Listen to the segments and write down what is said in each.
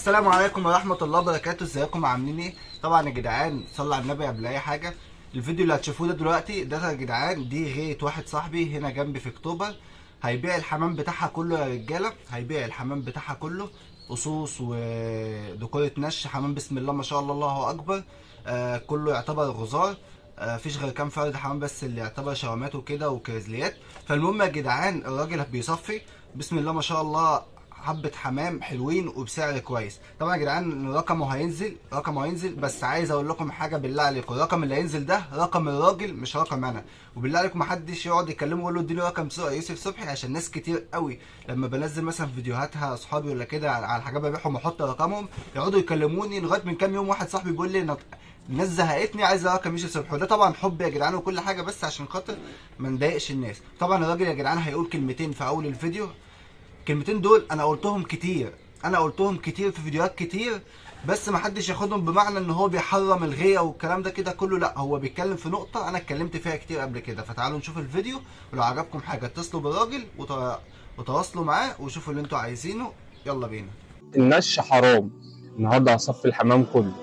السلام عليكم ورحمة الله وبركاته. ازيكم عاملين ايه؟ طبعا يا جدعان صلوا على النبي قبل اي حاجة. الفيديو اللي هتشوفوه ده دلوقتي ده يا جدعان دي غاية واحد صاحبي هنا جنبي في اكتوبر، هيبيع الحمام بتاعها كله يا رجاله، هيبيع الحمام بتاعها كله، قصوص وديكورة نش، حمام بسم الله ما شاء الله الله اكبر، كله يعتبر غزار، مفيش غير كام فرد حمام بس اللي يعتبر شوامات وكده وكرزليات. فالمهم يا جدعان الراجل بيصفي بسم الله ما شاء الله حبة حمام حلوين وبسعر كويس. طبعا يا جدعان رقمه هينزل، رقمه هينزل، بس عايز اقول لكم حاجة بالله عليكم، الرقم اللي هينزل ده رقم الراجل مش رقم انا، وبالله عليكم محدش يقعد يكلمه ويقول له اديني رقم يوسف صبحي، عشان ناس كتير قوي لما بنزل مثلا فيديوهاتها اصحابي ولا كده على حاجات ببيعهم واحط رقمهم يقعدوا يكلموني. لغاية من كام يوم واحد صاحبي بيقول لي الناس زهقتني عايز رقم يوسف صبحي، وده طبعا حب يا جدعان وكل حاجة، بس عشان خاطر ما نضايقش الناس. طبعا الراجل يا جدعان هيقول كلمتين في اول الفيديو، الكلمتين دول انا قلتهم كتير، انا قلتهم كتير في فيديوهات كتير، بس ما حدش ياخدهم بمعنى ان هو بيحرم الغيه والكلام ده كده كله، لا هو بيتكلم في نقطة انا اتكلمت فيها كتير قبل كده. فتعالوا نشوف الفيديو، ولو عجبكم حاجة اتصلوا بالراجل وتواصلوا معاه وشوفوا اللي انتوا عايزينه. يلا بينا. النش حرام. النهارده هصفي الحمام كله.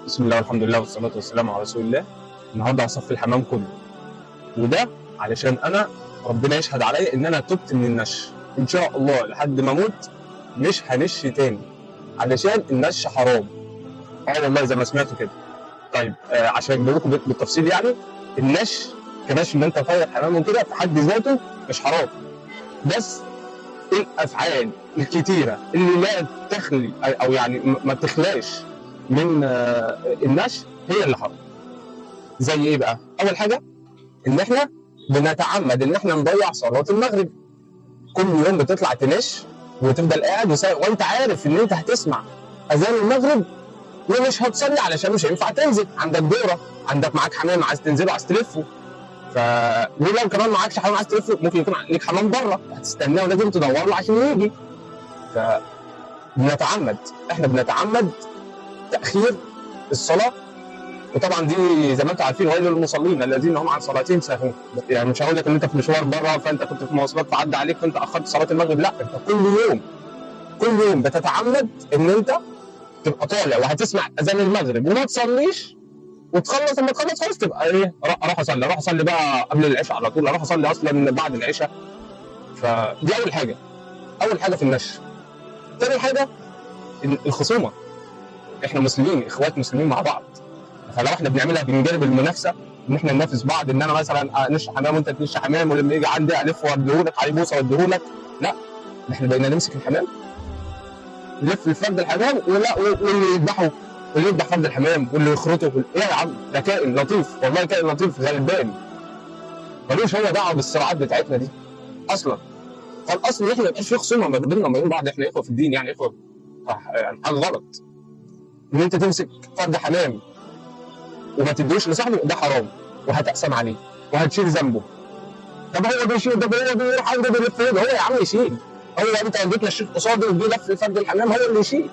بسم الله والحمد لله والصلاة والسلام على رسول الله. النهارده هصفي الحمام كله، وده علشان انا ربنا يشهد عليا ان انا تبت من النش، ان شاء الله لحد ما اموت مش هنش تاني، علشان النش حرام. والله زي ما سمعتوا كده. طيب عشان اجيب لكم بالتفصيل، يعني النش كنش ان انت تطير حمام وكده في حد ذاته مش حرام، بس الافعال الكتيرة اللي لا تخلي او يعني ما تخلاش من النش هي اللي حرام. زي ايه بقى؟ اول حاجة ان احنا بنتعمد ان احنا نضيع صلاة المغرب. كل يوم بتطلع تنش وتفضل قاعد وانت عارف ان انت هتسمع اذان المغرب ومش هتصلي علشان مش هينفع تنزل، عندك دوره، عندك معاك حمام عايز تنزله عايز تلفه. ف ولو كمان معاكش حمام عايز تلفه ممكن يكون ليك حمام بره هتستناه ولازم تدور له عشان يجي. ف بنتعمد، احنا بنتعمد تاخير الصلاة، وطبعا دي زي ما انتم عارفين ويل للمصلين الذين هم عن صلاتهم ساهون. يعني مش هقول لك ان انت في مشوار بره فانت كنت في مواصلات فعدى عليك فانت اخرت صلاة المغرب، لا انت كل يوم كل يوم بتتعمد ان انت تبقى طالع وهتسمع اذان المغرب وما تصليش، وتخلص لما تخلص خلاص تبقى ايه، اروح اصلي، اروح اصلي بقى قبل العشاء على طول، اروح اصلي اصلا بعد العشاء. فدي اول حاجة، اول حاجة في النشر. ثاني حاجة الخصومة. احنا مسلمين، اخوات مسلمين مع بعض، فلو احنا بنعملها بنجانب المنافسة ان احنا ننافس بعض، ان انا مثلا انش حمام وانت تنش حمام، ولما يجي عندي الف واديهولك عليه بوصه واديهولك، لا احنا بقينا نمسك الحمام نلف الفرد الحمام، ولا واللي يذبحه واللي يذبح فرد الحمام واللي يخرطه. ايه يا عم ده كائن لطيف، والله كائن لطيف غلبان، ملوش هو دعوه بالصراعات بتاعتنا دي اصلا. فالاصل ان احنا ما يبقاش في خصومه ما بيننا وما بين بعض، احنا اخوه في الدين، يعني اخوه، يعني حاجة غلط ان انت تمسك فرد حمام وما تدوش لصاحبه، ده حرام وهتقسم عليه وهتشيل ذنبه. طب هو بيشيل، ده هو بيروح عنده بيلف، هو يا عم يشيل، هو انت اديت للشيخ قصاده وجه لف فرد الحمام هو اللي يشيل،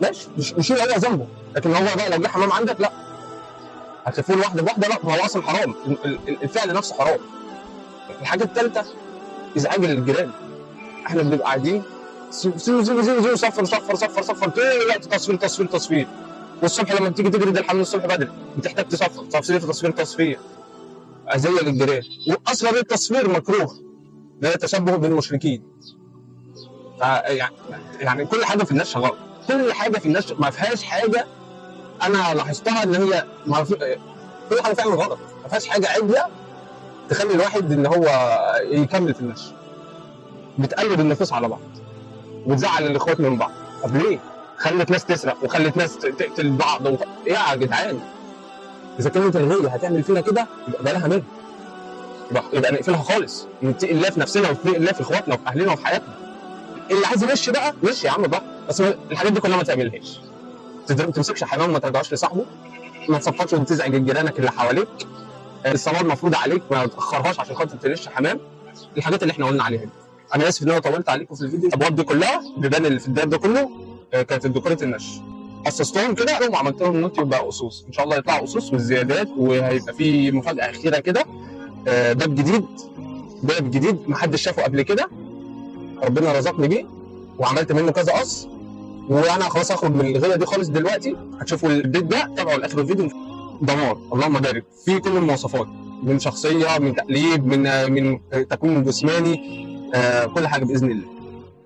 ماشي يشيل هو ذنبه، لكن هو بقى لو جه حمام عندك لا هتلفوه واحدة بواحدة، لا هو اصلا حرام، الفعل نفسه حرام. الحاجة الثالثة ازعاج الجيران. احنا بنبقى قاعدين زو زو زو زو صفر صفر صفر صفر طول الوقت، تصفير تصفير تصفير، والصبح لما بتيجي تجري الحمام الصبح بدري بتحتاج تصفر تصفير تصفير تصفير، اذيه للجيران. واصلا التصفير مكروه، ده تشبه بالمشركين. يعني كل حاجة في النش غلط، كل حاجة في النش ما فيهاش حاجة انا لاحظتها ان هي كل حاجة فعلا غلط، ما فيهاش حاجة عدله تخلي الواحد ان هو يكمل في النش. بتقلب النفوس على بعض وبتزعل الاخوات من بعض. طب ليه؟ خلت ناس تسرق وخلت ناس تقتل بعض ايه يا جدعان؟ اذا كانت الغيه هتعمل فينا كده يبقى بلاها منها، يبقى نقفلها خالص، نتقي الله في نفسنا ونتقي الله في اخواتنا وفي اهلنا وفي حياتنا. اللي عايز يمشي بقى مشي يا عم بقى، بس الحاجات دي كلها ما تعملهاش. ما تمسكش حمام وما ترجعوش لصاحبه، ما تصفطش وتزعج جيرانك اللي حواليك، الصلاة المفروض عليك ما تاخرهاش عشان خاطر تنش حمام. الحاجات اللي احنا قلنا عليها دي. انا اسف ان انا طولت عليكم في الفيديو. الابواب دي كلها، البيبان اللي في الدار ده كله كانت ديكورة النش، قصصتهم كده وعملت لهم نوت يبقى قصوص، ان شاء الله يطلعوا قصوص والزيادات، وهيبقى في مفاجاة اخيرة كده، باب جديد، باب جديد محدش شافه قبل كده، ربنا رزقني بيه وعملت منه كذا قص. وانا خلاص هخرج من الغيه دي خالص دلوقتي. هتشوفوا البيت ده، تابعوا لاخر الفيديو. دمار، اللهم بارك، في كل المواصفات، من شخصية، من تقليب، من تكوين جسماني، كل حاجة باذن الله.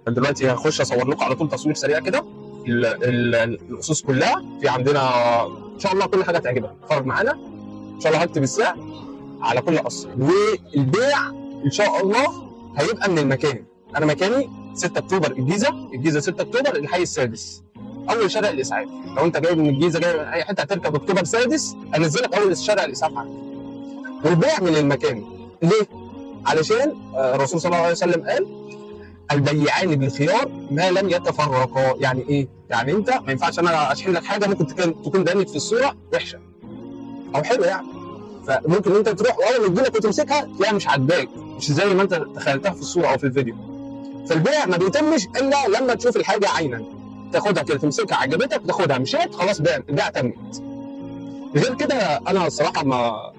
دلوقتي هخش اصور لكم على طول تصوير سريع كده الاسس كلها. في عندنا ان شاء الله كل حاجة تعجبك، اتفرج معانا ان شاء الله. هكتب السعر على كل قصر، والبيع ان شاء الله هيبقى من المكان. انا مكاني 6 اكتوبر الجيزة، الجيزة 6 اكتوبر الحي السادس، اول شارع الاسعاف. لو انت جاي من الجيزة، جاي من اي حتة، هتركب اكتوبر سادس، انزلك اول شارع الاسعاف عندي. والبيع من المكان ليه؟ علشان الرسول صلى الله عليه وسلم قال البيعان بالخيار ما لم يتفرقا. يعني ايه؟ يعني انت ما ينفعش انا اشحن لك حاجة ممكن تكون بانت في الصورة وحشة او حلوة يعني، فممكن انت تروح واول ما تجيلك وتمسكها تلاقيها مش عاجباك، مش زي ما انت تخيلتها في الصورة او في الفيديو. فالبيع ما بيتمش الا لما تشوف الحاجة عينا، تاخدها كده تمسكها، عجبتك تاخدها، مشيت خلاص البيع تمت. غير كده انا الصراحة ما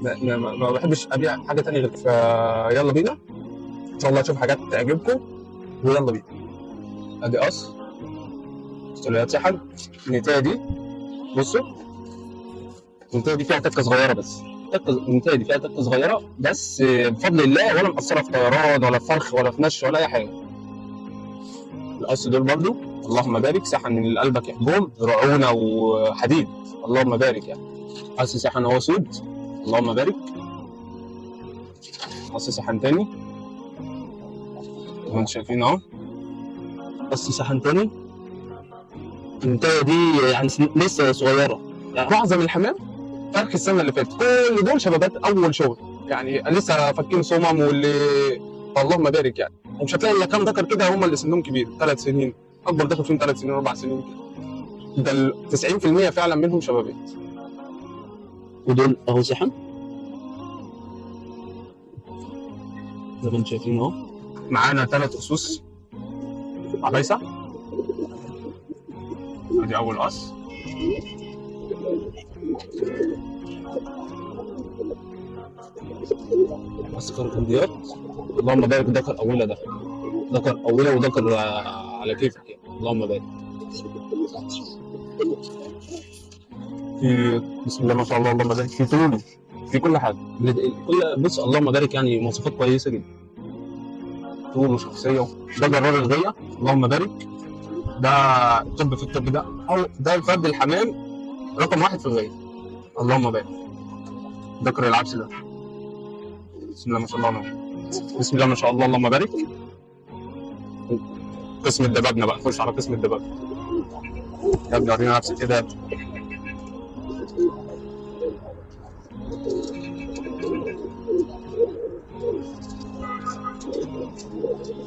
ما ما, ما بحبش ابيع حاجة ثانية غير. فيلا بينا ان شاء الله اشوف حاجات تعجبكم، ويلا بينا. ادي قص استوليات سحب. النتايه دي بصوا، النتايه دي فيها تكه صغيرة بس، النتايه دي فيها تكه صغيرة بس بفضل الله، ولا مقصرة في طيران ولا في فرخ ولا في نش ولا اي حاجة. القص دول برضو اللهم بارك، سحن من اللي قلبك يحبهم، رعونة وحديد، اللهم بارك يعني. قص سحن هو سود، اللهم بارك. قص سحن تاني زي ما انتم شايفين اهو، قص سحن تاني. النتايه دي يعني لسه صغيرة يعني. معظم الحمام فرخ السنة اللي فاتت، كل دول شبابات اول شغل يعني، لسه فاكين صمم واللي اللهم بارك يعني. ومش هتلاقي الا كام ذكر كده هم اللي سنهم كبير، 3 سنين، اكبر دخل فيهم 3 سنين 4 سنين كده. ده ال 90% فعلا منهم شبابات. ودول اهو سحن زي ما انتم شايفين اهو. معانا 3 اسوس عبايسه، ادي اول قص، قص كركنديات، اللهم بارك. ذكر اولى، ده ذكر اولى وذكر على كيفك يعني، اللهم بارك. في بسم الله ما شاء الله، اللهم بارك، في طول، في كل حاجة، كل بص اللهم بارك يعني، مواصفات كويسة جدا، طول وشخصية. ده جرار الغيه، اللهم بارك، ده الطب في الطب، ده او ده الفرد الحمام رقم 1 في الغيه، اللهم بارك. ذكر العبس ده بسم الله ما شاء الله، بسم الله ما شاء الله، اللهم بارك. قسم الدبابنا بقى، خش على قسم الدباب يا ابني، ورينا نفسك كده يا ابني.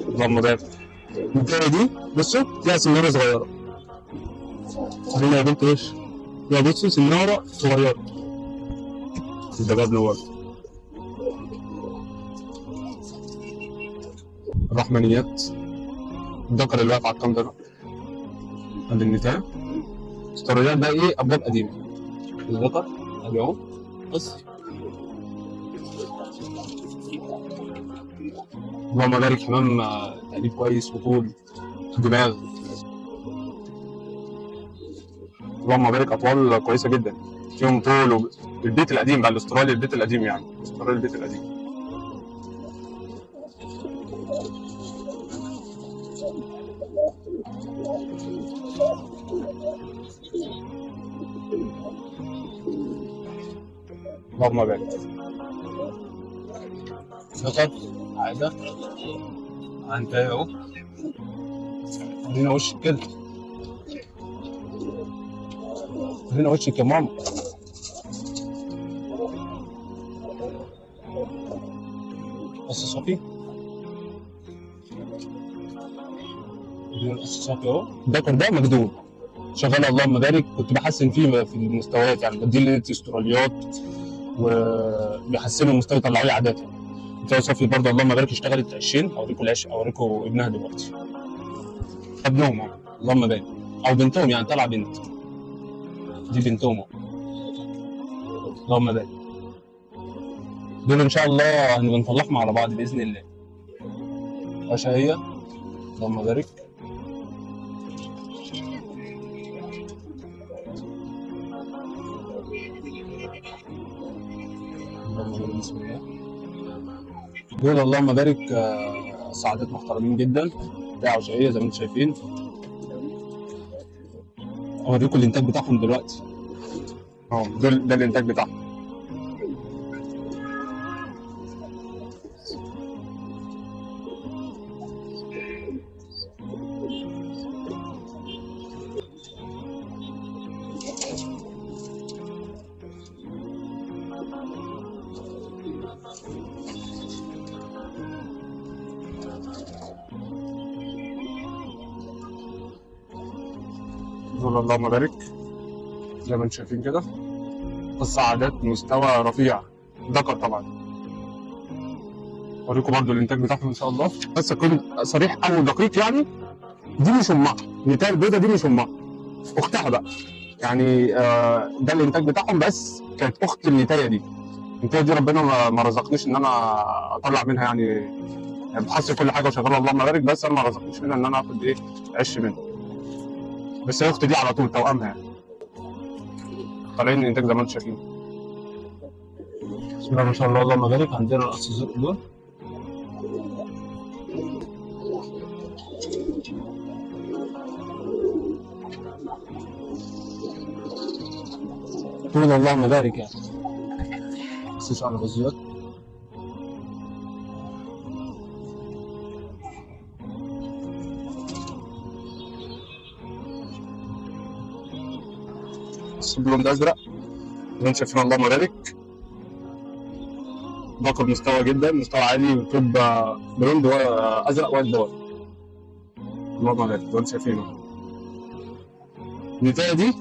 اللهم بارك. البداية دي بصوا فيها سناره صغيرة، هنا يا بنت وش يا بصوا سناره صغيرة. الدبابنا برضه الرحمنيات، الذكر اللي واقف على الكندره عند النتاية. استراليات بقى ايه، ابواب قديمة. الذكر ادي اهو، بص اللهم بارك، حمام تقليب كويس وطول دماغ، اللهم بارك، اطوال كويسة جدا، فيهم طول. البيت القديم بقى الاسترالي، البيت القديم يعني، استرالي البيت القديم. اللهم بارك. ذكر عادة انت اهو، ورينا وشك كده، ورينا وشك يا ماما. قص صافي، قص صافي اهو. الذكر ده مجدول شغال، اللهم بارك. كنت بحسن فيه في المستويات يعني، بديه استراليات وبيحسنوا المستوى، يطلعوا لي عادات. بتاع صافي برضه اللهم بارك، اشتغلت 20. اوريكم العش، اوريكم ابنها دلوقتي، ابنهم اهو اللهم بارك، او بنتهم يعني، طالعه بنت، دي بنتهم اهو اللهم بارك. دول ان شاء الله هنبقى نطلعهم على بعض باذن الله. عشا هي اللهم بارك. بسم الله. دول اللهم بارك، سعادات محترمين جدا، بتاع عشائيه زي ما انتم شايفين. اوريكم الانتاج بتاعهم دلوقتي. دول ده الانتاج بتاعهم. دول اللهم بارك زي ما انتم شايفين كده، الصعادات مستوى رفيع، ذكر طبعا. اوريكم برضو الانتاج بتاعهم ان شاء الله، بس اكون صريح او دقيق يعني. دي مش امها، النتايه البيضاء دي مش امها، اختها بقى يعني. ده الانتاج بتاعهم، بس كانت اخت النتايه دي. النتايه دي ربنا ما رزقنيش ان انا اطلع منها يعني، بحصل كل حاجة وشغالة اللهم بارك، بس انا ما رزقنيش منها ان انا اخد ايه عش منها. بس هي اختي دي على طول توأمها يعني. طالعين الانتاج زي ما انتم شايفين. بسم الله ما شاء الله اللهم بارك. عندنا القص الزرق دول، طول اللهم بارك يعني. بصيش على الغزيات. اللون ده ازرق زي ما انتم شايفين اللهم بارك. باقي مستوى جدا، مستوى عالي، و top blond ازرق white bar اللهم بارك زي ما انتم شايفينه. النتايه دي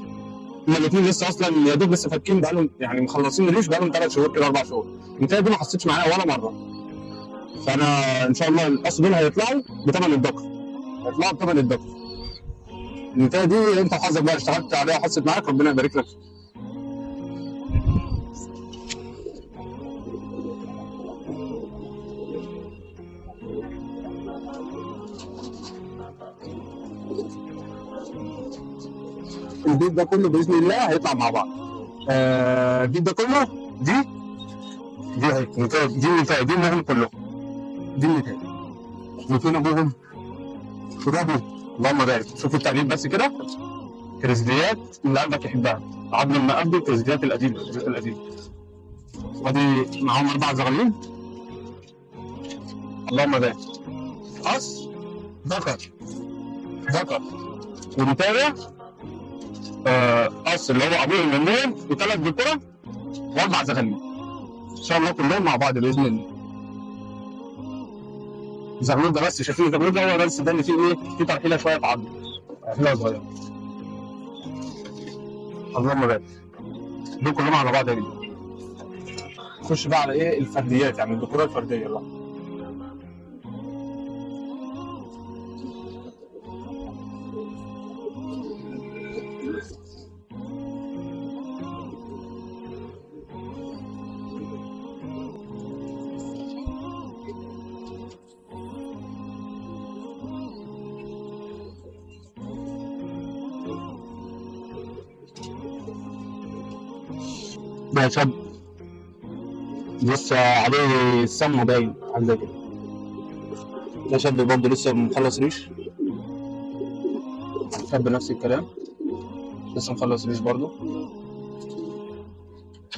هما الاثنين لسه اصلا يا دوب لسه فاكين، بقالهم يعني مخلصين ريش بقالهم 3 شهور كده 4 شهور. النتايه دي ما حسيتش معايا ولا مرة، فانا ان شاء الله القص دول هيطلعوا بثمن الدقة، هيطلعوا بثمن الدقة. النتايه دي انت وحظك بقى، اشتغلت عليها وحست معاك ربنا يبارك لك. البيت ده كله باذن الله هيطلع مع بعض. البيت ده كله دي اهي دي النتايه، دي امهم كلهم، دي النتايه وفين ابوهم وده اللهم بارك. شوفوا التعليم بس كده، كريزديات اللي قلبك يحبها، عظم المقبل، الكريزديات القديمة، الكريزديات القديمة. وادي معاهم 4 زغالين اللهم بارك. قص ذكر ذكر ونتايه، قص اللي هو ابوهم منهم، و3 ذكوره و4 زغالين ان شاء الله كلهم مع بعض باذن الله. الزغلول ده بس شايفين الزغلول ده هو بس ده اللي فيه ايه؟ فيه ترحيله شوية في عظمه، ترحيله صغيرة. اللهم بارك. دول كلهم على بعض يا جدعان. نخش بقى على ايه؟ الفرديات يعني الذكورة الفردية بقى. ده شاب لسه عليه السم باين حاجة زي كده. ده شاب برضه لسه مخلص ريش، شاب نفس الكلام لسه مخلص ريش برضه.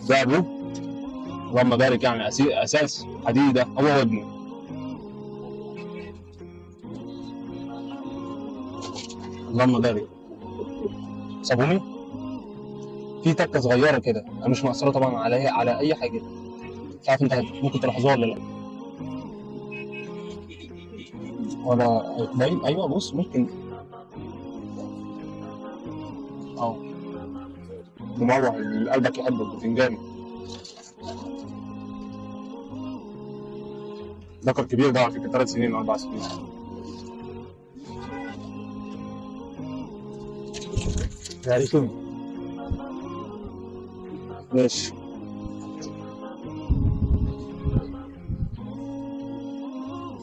ده ابوه اللهم بارك يعني، اساس حديده هو وابنه. اللهم بارك. صابوني في تكه صغيرة كده، انا مش مقصرة طبعا عليها على اي حاجة، مش عارف انت ممكن تلاحظوها ولا لا، ولا باين. ايوه بص ممكن مموه اللي قلبك يحبه الباذنجان. ذكر كبير ده على فكرة، 3 سنين او 4 سنين. يعني ماشي.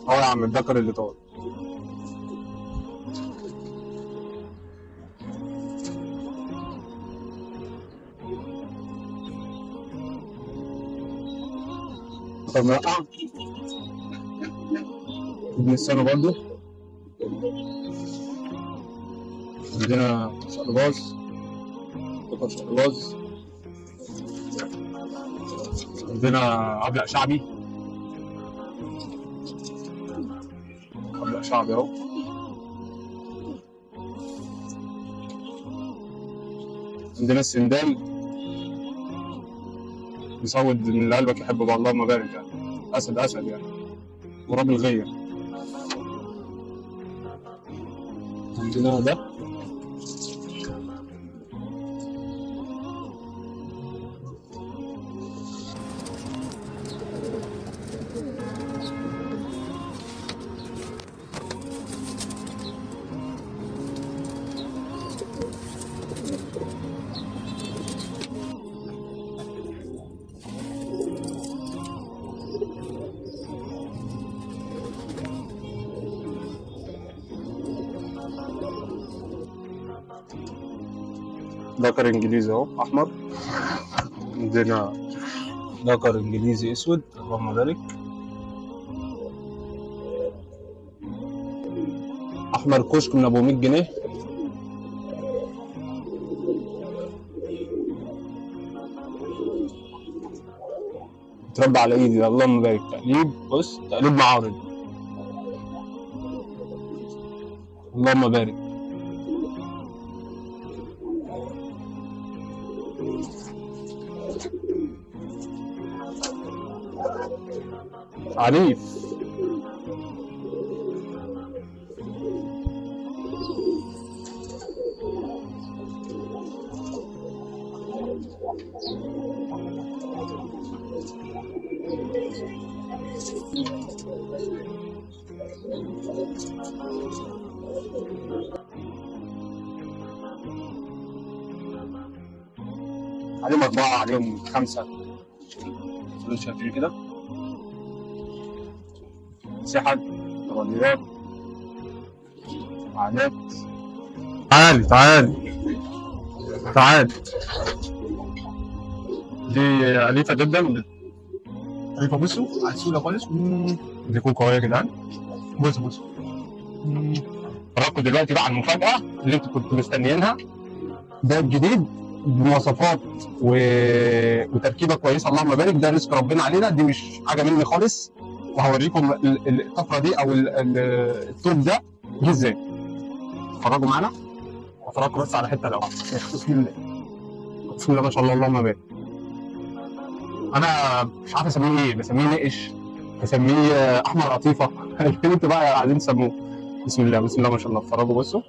اهو يا عم الذكر اللي طار. ذكر مرقع ابن السنة برضو. عندنا شقلباز، ذكر شقلباز. عندنا عبلق شعبي، عبلق شعبي اهو. عندنا السندال بيصود من اللي قلبك يحبه بقى، اللهم بارك يعني، اسد اسد يعني، غراب الغية. عندنا ده ذكر انجليزي اهو احمر. عندنا ذكر انجليزي اسود، اللهم بارك، احمر كشك من ابو 100 جنيه. اتربى على ايدي، اللهم بارك. تقليب، بص تقليب معارض، اللهم بارك. عنيف. عليهم 4، عليهم 5، شايفين كده؟ سحب، تغيرات، عادات. تعال تعال تعال، دي أليفة جدا، أليفة. بصوا عسولة خالص، دي كوكا قوية يا جدعان. بصوا بصوا، اتفرجوا دلوقتي بقى على المفاجأة اللي انتوا كنتوا مستنيينها. ده الجديد بمواصفات وتركيبة كويسة، اللهم بارك. ده رزق ربنا علينا، دي مش حاجة مني خالص. وهوريكم الطفرة دي او التوب ده جه ازاي. اتفرجوا معانا، اتفرجوا بس على حتة الاول. بسم الله بسم الله ما شاء الله، اللهم بارك. انا مش عارف اسميه ايه، بسميه نقش، بسميه احمر قطيفة، انتوا بقى عايزين تسموه. بسم الله بسم الله ما شاء الله. اتفرجوا بصوا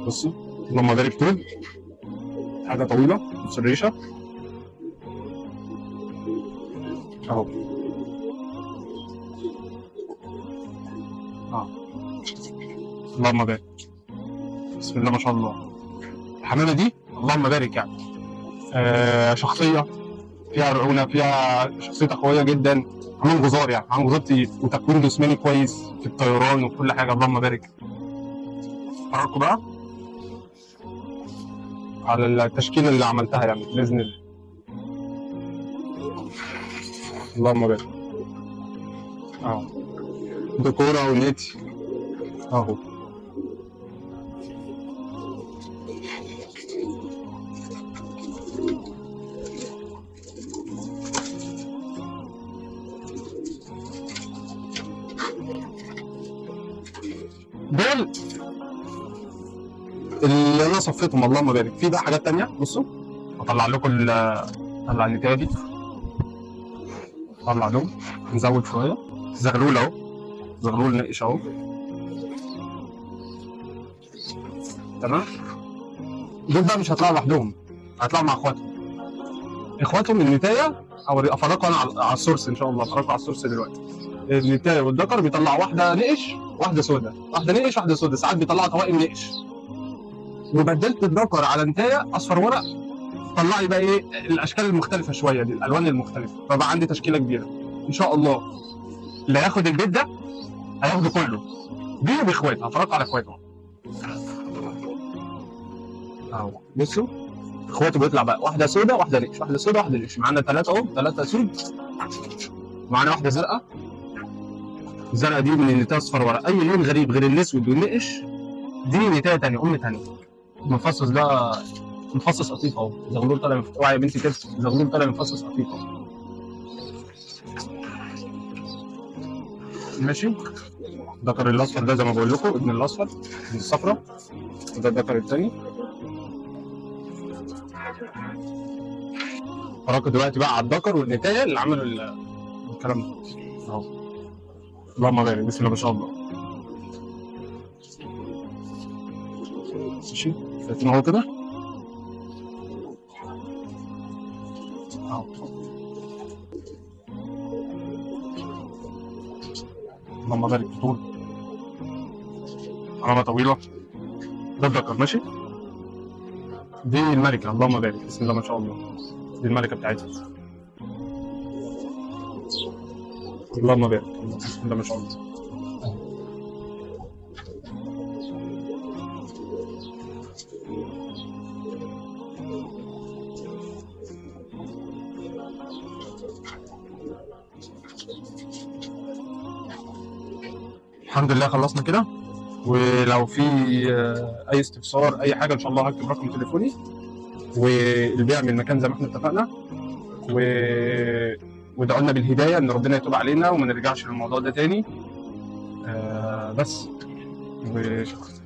بصوا، اللهم بارك. توب حاجة طويلة، بص الريشة اهو. اللهم بارك، بسم الله ما شاء الله. الحمامة دي اللهم بارك يعني، شخصية فيها رعونة، فيها شخصيتها قوية جدا. حمام غزار يعني، حمام غزار تقيل، وتكوين جسماني كويس في الطيران وكل حاجة، اللهم بارك. اتفرجوا بقى على التشكيلة اللي عملتها يعني باذن الله، اللهم بارك. اهو ديكوره ونيتي اهو. دول اللي انا صفيتهم، اللهم بارك. في بقى حاجات تانية، بصوا اطلع لكم اطلع النتايه دي، اطلع دول، نزود شوية. زغلول اهو، زغلول نقش اهو، تمام. دول بقى مش هيطلعوا لوحدهم، هيطلعوا مع اخواتهم. اخواتهم النتايه افرقوا انا على ال source ان شاء الله، افرقوا على ال source دلوقتي. النتايه والذكر بيطلع واحدة نقش واحدة سودا، واحدة نقش واحدة سودا، ساعات بيطلعوا توائم نقش. وبدلت الذكر على نتايه اصفر ورق، طلع لي بقى ايه الاشكال المختلفة شوية دي، الالوان المختلفة، فبقى عندي تشكيله كبيرة ان شاء الله. اللي هياخد البيت ده هياخده كله بيه وباخواته، هفرقه على اخواته اهو. بصوا اخواته بيطلع بقى واحدة سودا واحدة ريش، واحدة سودا واحدة ريش. معانا 3 اهو، 3 سود معانا واحدة زرقاء، الزرقاء دي من النتايه اصفر ورق، اي لون غريب غير الاسود والنقش دي نتايه ثانية، ام ثانية. المفصص ده مفصص قطيف اهو، زغلول طالع اوعي يا بنتي ترسم، زغلول طالع مفصص قطيف اهو. ماشي. الذكر الاصفر ده زي ما بقول لكم ابن الاصفر ابن الصفرة، وده الذكر الثاني. وراكم دلوقتي بقى على الذكر والنتايه اللي عملوا الكلام ده اهو. اللهم بارك، بسم الله ما شاء الله. ماشي، شايفين اهو كده اهو. اللهم بارك، طول علامة طويلة. ده الذكر. ماشي، دي الملكة، اللهم بارك، بسم الله ما شاء الله، دي الملكة بتاعتها. اللهم بارك، بسم الله ما شاء الله. الحمد لله خلصنا كده. ولو في اي استفسار اي حاجة ان شاء الله هكتب رقم تليفوني، والبيع من المكان زي ما احنا اتفقنا. وادعوا لنا بالهداية ان ربنا يتوب علينا وما نرجعش للموضوع ده تاني. بس، وشكرا.